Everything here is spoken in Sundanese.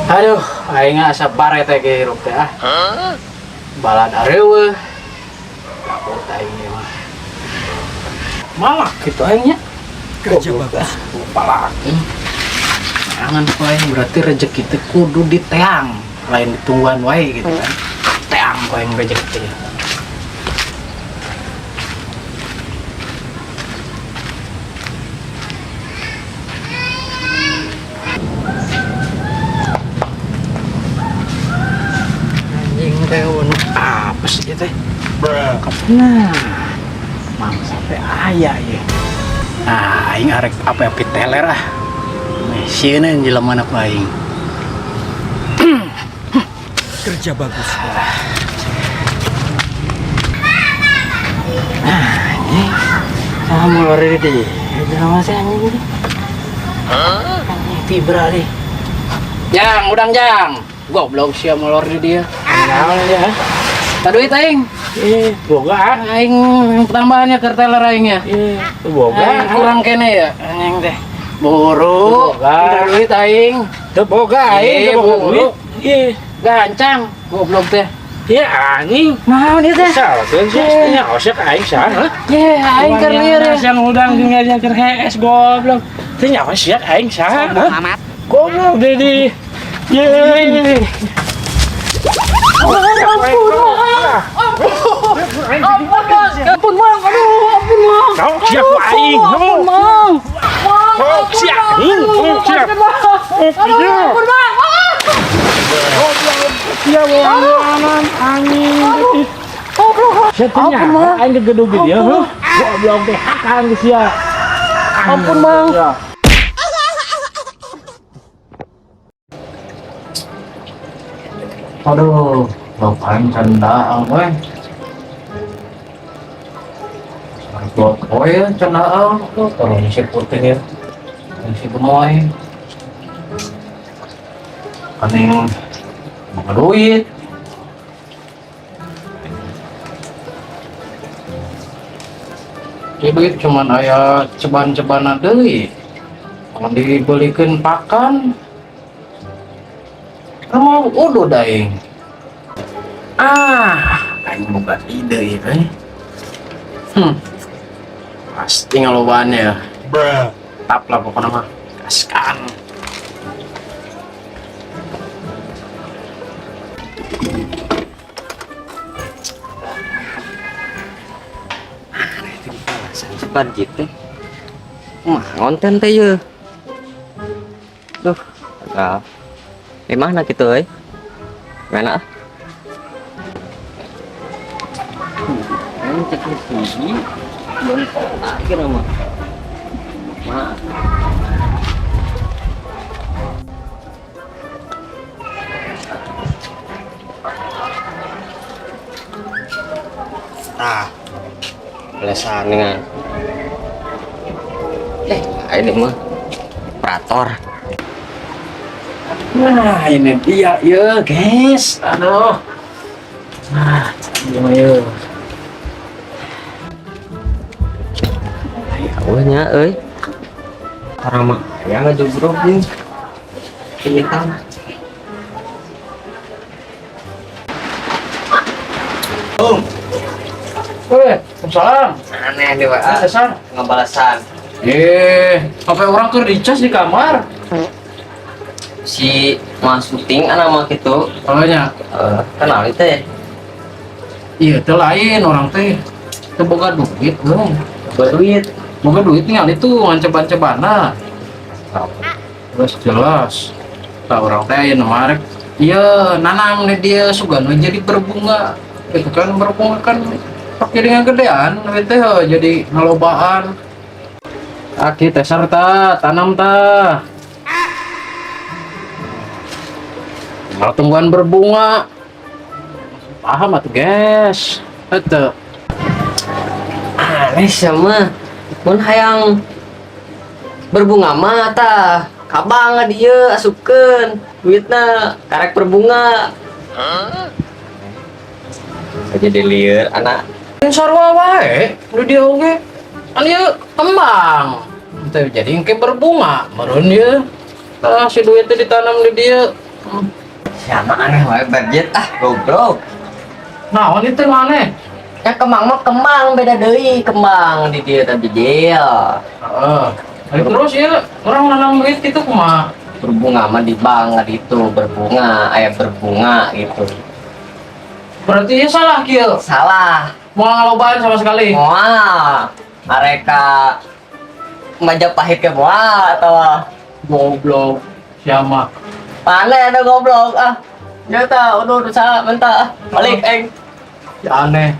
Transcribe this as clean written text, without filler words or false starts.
Aduh, aing asa bare teh ge hirup teh ah. Balad areueuh. Gabut aing ieu mah. Malak gitu aingnya. Kerja bagus. Palak. Jangan ku aing berarti rezeki teh kudu diteang, lain ditungguan wae gitu kan. Teang ku aing rezeki teh. Anjing teh apa sih teh? Nah, mangsa teh aya ye. Nah, aing arek apa teler ah. Sieun jelema ku aing. Kerja bagus. Anjing. Sama molor di jelema sih anjing. Anjing tibra deh. Jang, udang jang. Goblok sia molor di dia. Naon ya? Tak duit aing. Ih, boga. Aing tambahannya ke teler aing ya. Ih, boga. Aing kurang kene ya anjing teh. Buru, Boga. minta duit aing. Teu boga aing, Ih, teu boga buru. duit. Ih, Gancang, goblok teh. ya anjing. Naon ieu teh? Salkeun sih, nya osek aing saha? Ye, aing keur lieur ya. Yang udang tinggal keur hees goblok. Teu nyawa siak aing saha? Goblok Dedi. Ye. Ampun, Mang. Ampun, Mang. Aduh, ampun, Mang. Kau siap ku aing. Ampun, Mang. Mang, Kau siap, anjing. Kau siap. Aduh, ampun, Mang. Sia wangan anjing. Goblok. Ampun, Mang. Aing gegedug dia, heuh. Goblok teh hakan ke sia. Ampun, Mang. Aduh, bapak candaan we. Oh ya, candaan. Oh, tolong si putih ya. Si gemoy. Kaning boga duit. Di duit cuman aya ceban-cebanan deui. Kalau dibelikan pakan, mau udah daing. Ah, aing boga ide ieu euy. Pasti ngalobaan ya. Tap lah pokoknya mah. Gaskan. Cepat gitu. Mah ngonten teh ye. Duh, gagal. Di mana gitu euy? Mana? Ini cek sini. Bentar kira mah. Mah. Ah, belasan dengan. Ini mah operator. Nah, ini dia ya, guys. Aduh. Nah, gimana ya? Ya nya euy. Orang mah ya ngajugruk jeung. Hitam. Waalaikumsalam. Aneh deh, Pak. Dasar. Ngebalasan. HP orang keur dicas di kamar. Si Mas syuting anak mah gitu. Oh nya. Kenal itu ya. Iya, teh lain orang teh. Teu boga duit euy. Boga duit. Boga duit tinggal itu nganceb-ancebana. Jelas jelas. Tah orang teh aya nu marek. Iya, nanam nih dia sugan we jadi berbunga. Itu kan berbunga kan pakai dengan gedean we teh jadi ngalobaan. Aki teh serta tanam ta. Kalau tumbuhan berbunga, paham atuh guys. Eta. Aneh sama. Mun hayang berbunga mah tah. Kabang dia asupkeun duitna karek berbunga. Jadi lieur anak. Sarua wae, nu dia oge. Kan ieu kembang. Teh jadi engke berbunga, meureun ieu. Tah si duit teh ditanam di dieu. Siapa aneh wae budget ah, goblok. Naon itu nu aneh? Ya kembang mah kembang beda deui, kembang di dieu tadi dia. Heeh. Ari terus ya orang nanam duit itu kumaha? Berbunga mah di bank itu berbunga, aya berbunga gitu. Berarti ya salah kieu. Salah. Mau ngalobaan sama sekali. Moal. Mereka Majapahit ke moal atau Goblok. Siapa? Mana ada goblok ah. Ya tak, udah udah salah bentar. Balik eng. Ya aneh.